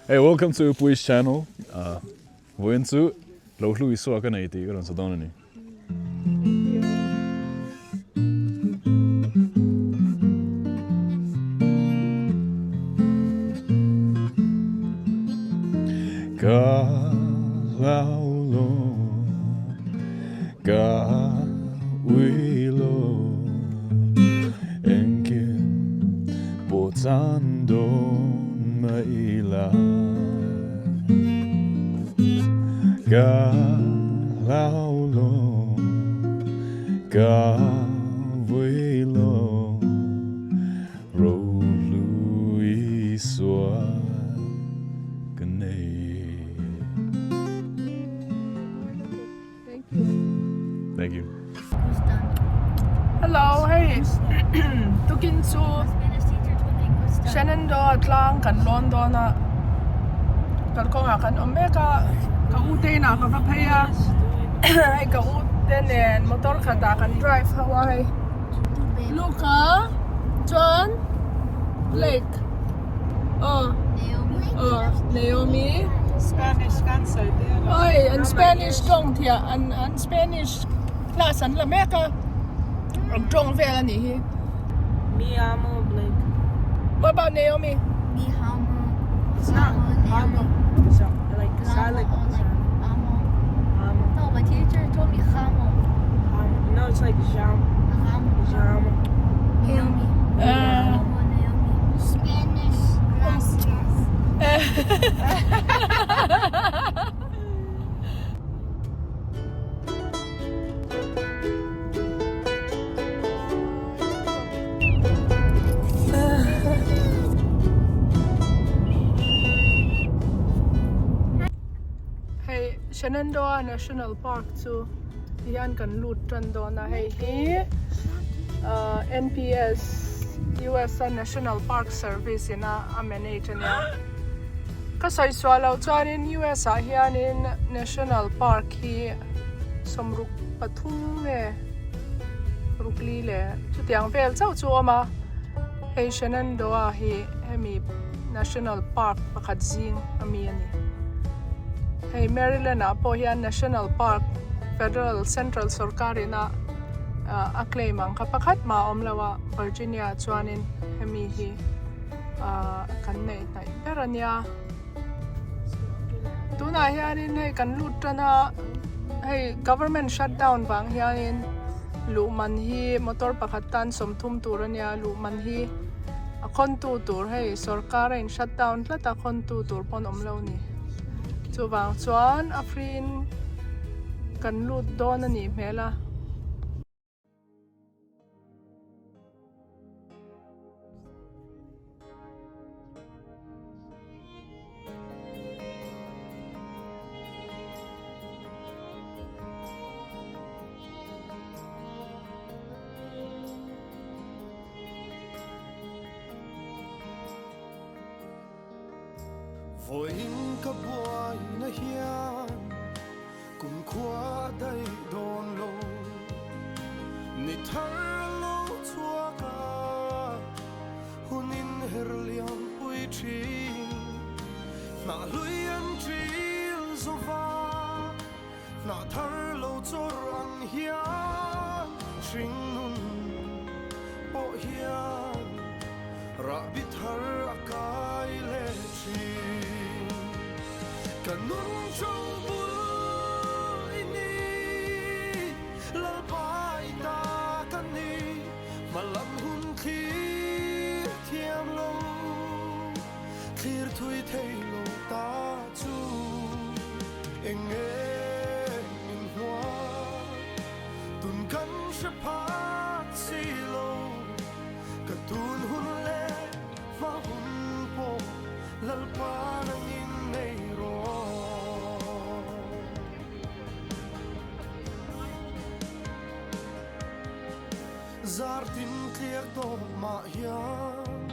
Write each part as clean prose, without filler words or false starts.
Hey, welcome to Pui's channel. Uh, vawiin chu lo hlu Isua ka nei tih ka rawn sa dawn a ni. Ka hlau lo, ka ui lo, engkim pawh chan dawn mah ila. Ka hlau lo, ka vui lo, Rohlu Isua ka nei. Thank you. Thank you. Hello, hei tukin chu Shenandoah tlang kan lawn dawn a, kalkawngah kan awm mek a, ka u te inah ka va phei a, hei ka u te nen motor khatah kan drive ho a hei Luca chuan Blake aw aw Naomi Spanish kan sawi te a lo. Oi an Spanish tawng thiah an an Spanish class an la mek a an tawng vel a nih hi. Mi amo Blake. What about Naomi? Mi amo. It's not amo. So like silent. Amo. Amo. No, my teacher told me amo. Amo. No, it's like jam. Amo. Jam. Naomi. Amo Naomi. Spanish. Gracias. Hei Shenandoah National Park chu tihian kan lut tan dawn a hei hi ahh N_P_S U_S a National Park Service in a a manage a nia ka sawi suah loh chuanin U_S ah hianin National Park hi 63 nge rukli leh chutiang vel chauh chu a awm a hei Shenandoah hi hemi National Park pakhat zing a mi a ni hei Maryland ah pawh hian National Park Federal Central sawrkar ina ah a claim ang kha pakhat mah a awm lo a Virginia ah chuanin hemi hi ah kan neih hnaih ber a nia. Tunah hianin hei kan lut tan a, hei government shutdown vang hianin luh man hi motor pakhat tan 30 tur a nia, luh man hi a khawntu tur hei sorkar a in shutdown tlat a khawntu tur pawn awm lo ni. Chuvang chuan a free in kan lut dawn a nih hmel a. Vawiin ka buaina hian Kum khua daih dawn lo ni thar a lo chhuak a, hun in her liam pui thin. Hnah hlui an ṭil zo va, hnah thar lo chawr ang hian hringnun pawh hian rahbi thar a kai leh thin. Ka nun tho bul i ni, Lalpa i ta ka ni, hmalam hun thlir thiam lo, thlir thui thei lo ta chu eng nge min hnuai, tun kan hre phak si lo, ka tun hun leh hma hun pawh. Lalpa nangin nei rawh. Zar tin tliak dawt mah hian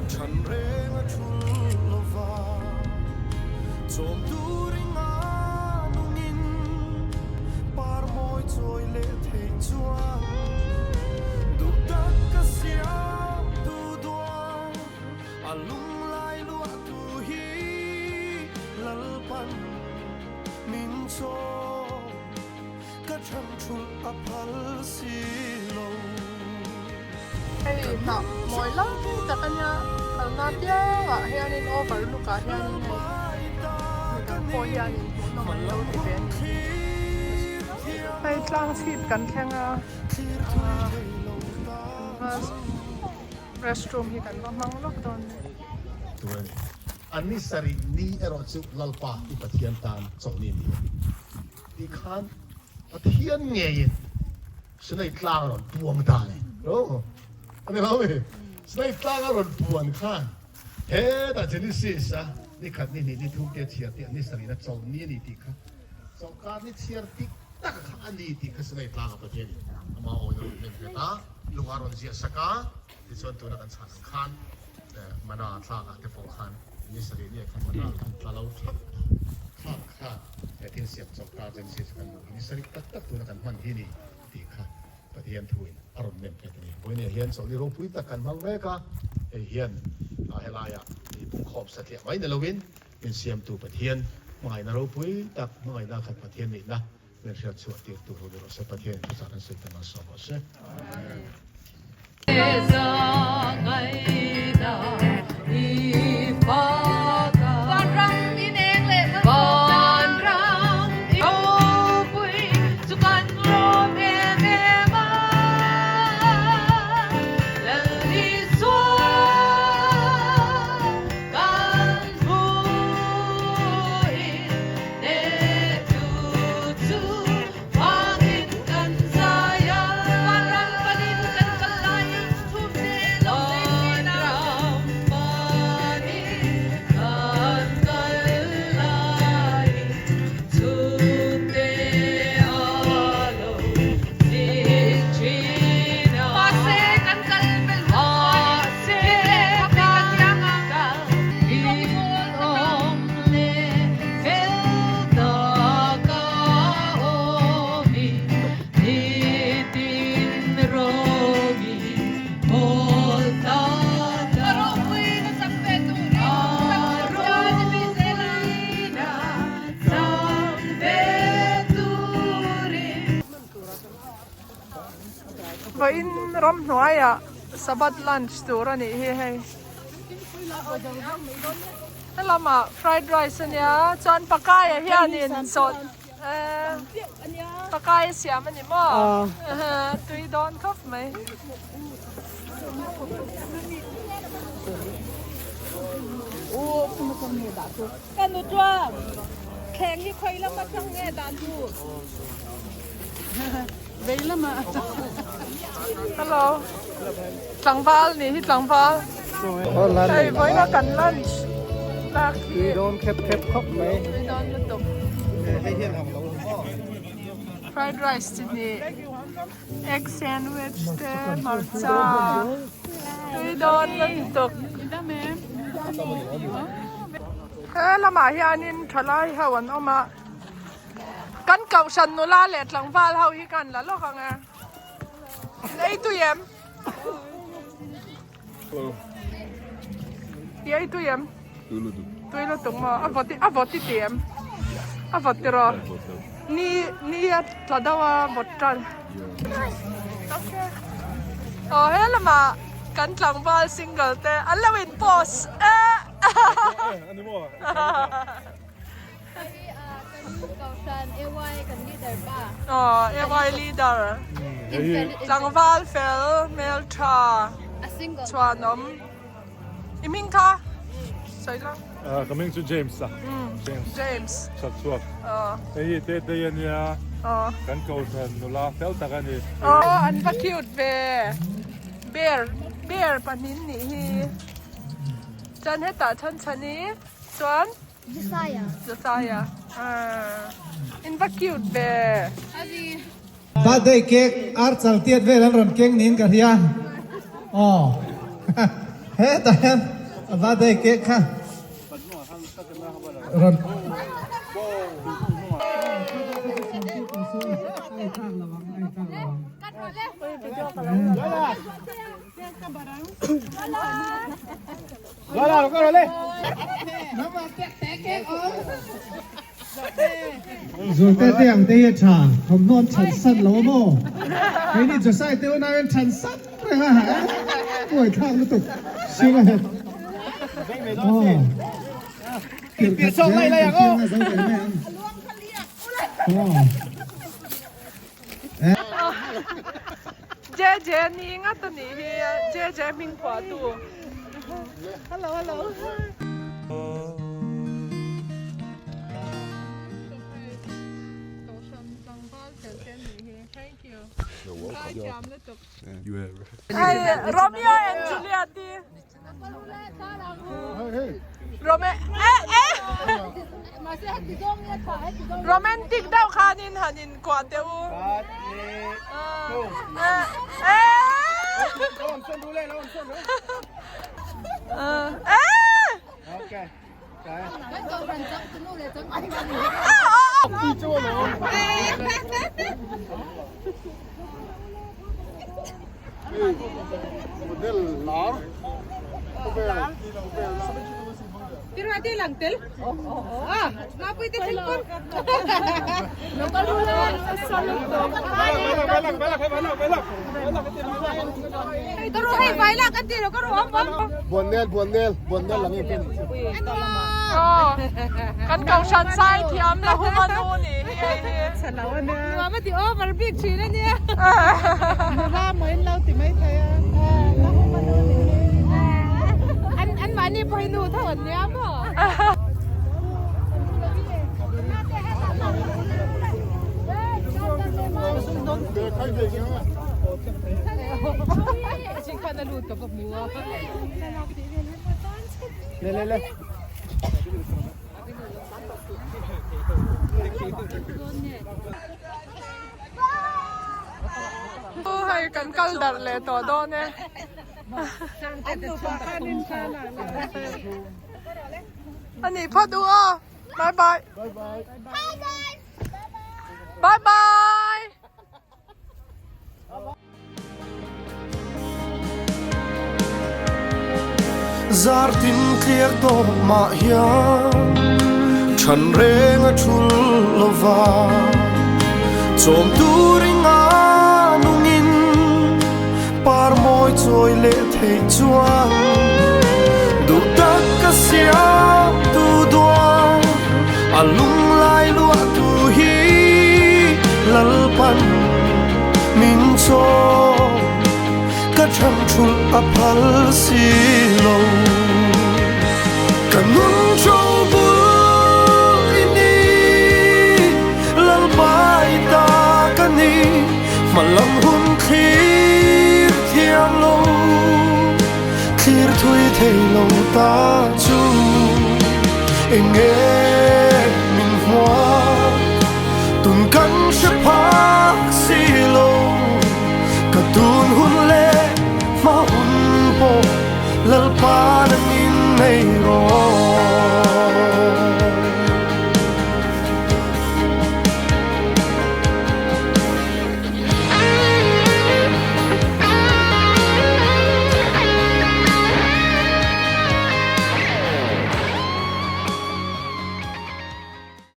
than reng a thul lova, chawm turin a nungin par mawi chawi leh theih chuan duh tak ka siam tu duang. A lunglai luah tu hi. chaw ka chan thul a phal si lo. Hei hnah mawi lai tak a nia kalna piangah hianin overlook ah hianin hei midang pawh hianin hmuhnawm an lo ti ve a ni. Hei tlang chhip kan thleng a ahh restroom hi kan va hmang lawk dawn a ni. Tur a ni. An ni sarih ni erawh chu Lalpa i Pathian tan chawlhni a ni e. Ti khan Pathian ngeiin Sinai tlang a rawn puang ta a ni. A ni lo mi? Sinai tlang a rawn puan khan hetah Genesis a ni khat ni hnih ni thum te chhiar tih a ni sarihna chawlhni a ni tih kha chawlhkar ni chhiar dik tak kha a ni tih kha Sinai tlang a Pathianin amah awin a rawn hnem nghet a, lung a rawn ziah sak a. Tichuan tuna kan chhan ang khan mana thlakah te pawh khan ni sarih ni ah khan mana khan tla lo thap thlak kha he thil siam chawp ta Genesis kan hmuh hi ni sarih tak tak tuna kan hman hi ni tih kha Pathian thuin a rawn nem nghet a ni. Vawiin ah hian chawlhni ropui tak kan hmang mek a, hei hian helaiah mi pungkhawm satliah mai ni loin min siamtu Pathian hmangaihna ropui tak hmangaihna khat Pathian nihna Min hriat chhuah tir tur ru rawh se, Pathianin thuchah an sawi tam a sawm rawh se. Vawiin ramhnuaiah Sabbath lunch tur a nih hi hei. Helamah fried rice a nia chuan pakaia hianin sawt eh pakai a siam a ni maw tui dawn khawp mai. Hello tlangval nih hi tlangval hei vawiina kan lunch lak hi tui dawn khep khep khawp mai tui dawn lutuk fried rice chi hnih egg sandwich te hmarcha tui dawn lutuk he lamah hianin thalai ho an awm a. Kan kohhran nula leh tlangval ho hi kan la lawk ang e. Ei tui em? I ei tui em? Tui lutuk. Tui lutuk maw? A vawt a vawt i ti em? A vawt tiraw? Ni ni a tla deuh a vawt tan. Okay. Aw he lamah kan tlangval single te an lo in post e. Ani maw? Aw AY leader tlangval fel hmeltha chhuanawm i hming kha sawi la Ka hming chu James a James James Chhat chhuak hei hi Tetei a nia kan kohhran nula fel tak a ni Aw an va cute ve bear bear pahnih nih hi chuan hetah chhan chhan i chuan Josiah. Josiah. Ah. In va cute ve. Birthday cake ar chal tiat vel an rawn keng niin ka hria. Aw. Hetah hian birthday cake kha rawn Zulte te ang te hi a tha, thawmhnaw an chhan san lo a maw? Keini Josai te unau hian chhan san reng a, buai thlak lutuk sing a het. Aw, tirh khat zel kan fiang a zo ve mai ang. Aw. JJ ni ngat a nih hi, JJ hming phuahtu. Hello hello. Romeo and Juliet Romantic deuh khanin han in kuah teh u. Kan kohhran zai thiam la hum a nu nih hi hei hi. Nuam a ti over bik thin a nia. Nula maw in lo ti mai thei a, la hum a nu nih hi. An an mahni pawh hi nu tho an nia maw. Le le le. Hei kan kal darh leh tawh dawn e. A nih phawt u aw. Bye bye. Bye bye. Zar tin tliak tawp mah hian Than reng a thul lova Chawm turin a nungin Par mawi chawi leh theih chuan Duh tak ka siam tu duan A lunglai luah tu hi Lalpan min chaw Ka chhan thulh a phal si lo Ka nun tho bul i ni Lalpai ta ka ni Hma lam hun thlir thiam lo Thlir thui thei lo ta chu Eng nge min hmuak Tun kan hre phak si lo Ka tun hun leh hma hun pawh Lalpa.